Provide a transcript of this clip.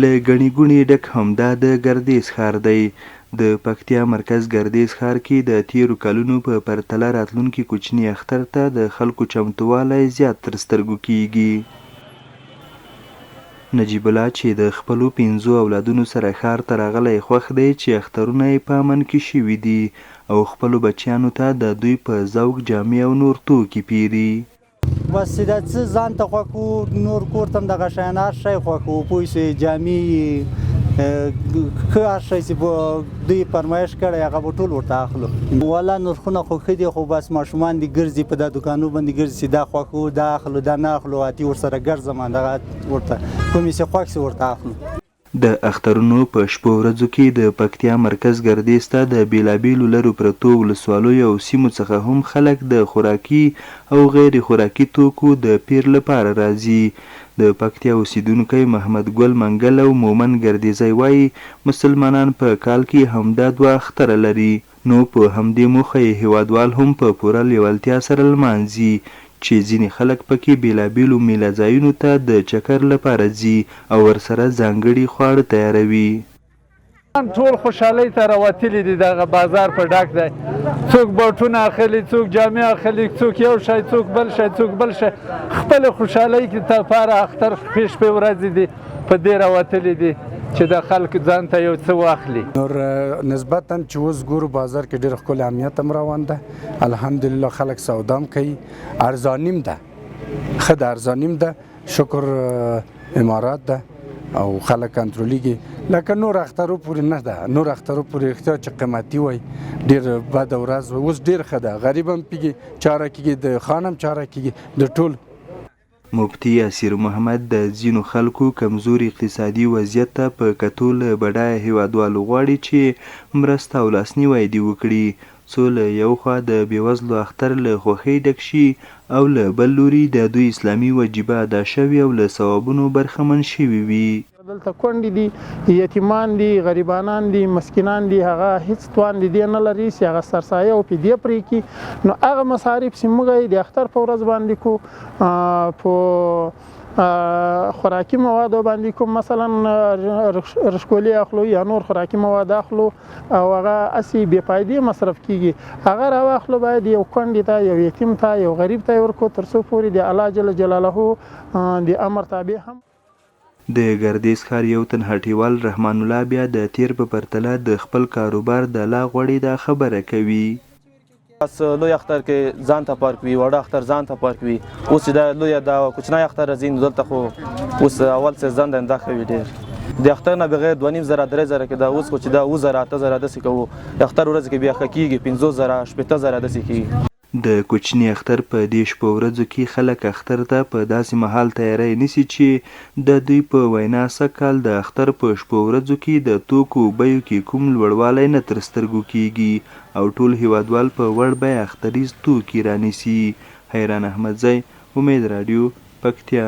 له ګڼې ګوڼې ډک همدا د ګردېز ښار دی. د پکتیا مرکز ګردېز ښار کې د تېرو کلونو په پرتله راتلونکي کوچني اختر ته د خلکو چمتووالی زیات تر سترګو کېږي. نجیب الله چې د خپلو پنځو اولادونو سره ښار ته راغلی خوښ دی چې اخترونه یې په امن کې شوي دي او خپلو بچیانو ته د دوی په ذوق جامې او نور توکي پېري. بس چې دا څه ځان ته خوښ وو، نور کور ته هم دغه شیان هر شی خوښ وو، پوه شوې، جامې یې ښه هر شی چې دوی فرمایش کړی هغه به ټول ورته اخلو. والا نرخونه خو ښه دي، خو بس ماشومان دي ګرځي په دا دوکانو باندې ګرځي چې دا خوښ وو دا اخلو دا نه اخلو، اتي ورسره ګرځم دغه ورته کوم یې چې خوښ شي ورته اخلو. د اخترونو په شپو ورځو کې د پکتیا مرکز ګردېز ته د بېلابېلو لرو پرتو ولسوالیو او سیمو څخه هم خلک د خوراکي او غیر خوراکي توکو د پېر لپاره راځي. د پکتیا اوسېدونکی محمد ګل منګل او مومن ګردېزی وايي، مسلمانان په کال کې همدا دوه اختره لري، نو په همدې موخه یې هېوادوال هم په پوره لېوالتیا سره لمانځي، چې ځینې خلک پکې بېلابېلو مېله ځایونو ته د چکر لپاره ځي او ورسره ځانګړي خواړه تیاروي. ټول خوشحالۍ ته راوتلي دي، دغه بازار په ډک دی، څوک بوټونه اخلي، څوک جامې اخلي، څوک یو شی، څوک بل شی، څوک بل شی، خپل خوشحالۍ کې لپاره اختر شپې شپې ورځې دي په دې راوتلي دي چې د خلک ځان ته یو څه واخلي. نور نسبتا چې اوس ګورو بازار کې ډېر ښکلی امنیت هم روان ده، الحمدلله خلک سودا هم کوي، ارزانیم ده، ښه ده، ارزانیم ده، شکر امارات ده او خلک کنټرولیږي، لکه نور اخترو پورې نه ده، نور اخترو پورې رښتیا چې قیمتي وای ډېر بده ورځ وای، اوس ډېر ښه ده، غریب هم پیږي چاره کېږي، د خان هم چاره کېږي، د ټول. مفتي اسیر محمد د ځینو خلکو کمزوري اقتصادي وضعیت ته په کتو له بډایه هېوادوالو غواړي چې مرسته او لاسنیوی دې وکړي، څو له یو خوا د بېوزلو اختر له خوښۍ ډک شي او له بل لوري د دوی اسلامي وجیبه ادا شوې او له ثوابونو برخمن شوي وي. دلته کونډې دي، یتیمان دي، غریبانان دي، مسکینان دي، هغه هیڅ توان د دې نه لري چې هغه سرسایه او فدیه پرې کړي، نو هغه مصارف چې موږ یې د اختر په ورځ باندې کو په خوراکي موادو باندې کوم، مثلا رشکولې اخلو یا نور خوراکي مواد اخلو او هغه هسې بې فایدې مصرف کیږي، هغه راواخلو باید یو کونډې ته، یو یتیم ته، یو غریب ته یې ورکړو تر څو پورې د الله جل جلاله د امر تابع هم. د ګردېز ښار یو تن هټیوال رحمان الله بیا د تېر په پرتله د خپل کاروبار د لا غوړېدا خبره کوي. بس لوی اختر کې ځان ته فرق وي، وړه اختر ځان ته فرق وي. اوس چې دا لوی دا کوچنی اختر راځي نو دلته خو اوس اول سیزن دی، دا ښه وي ډېر. د اختر نه بغیر 2500 3000 کې دا اوس خو چې دا 7000 8000 داسې کوو، د اختر ورځ کې بیا ښه کېږي، 50,000 60,000 داسې کېږي. د کوچني اختر په دې شپو ورځو کې خلک اختر ته په داسې مهال تیاری نیسي چې د دوی په وینا سږ کال د اختر په شپو ورځو کې د توکو بیو کې کوم لوړوالی نه تر سترګو کېږي او ټول هېوادوال په وړ بیه اختریز توکي رانیسي. حیران احمدزی، امید راډیو، پکتیا.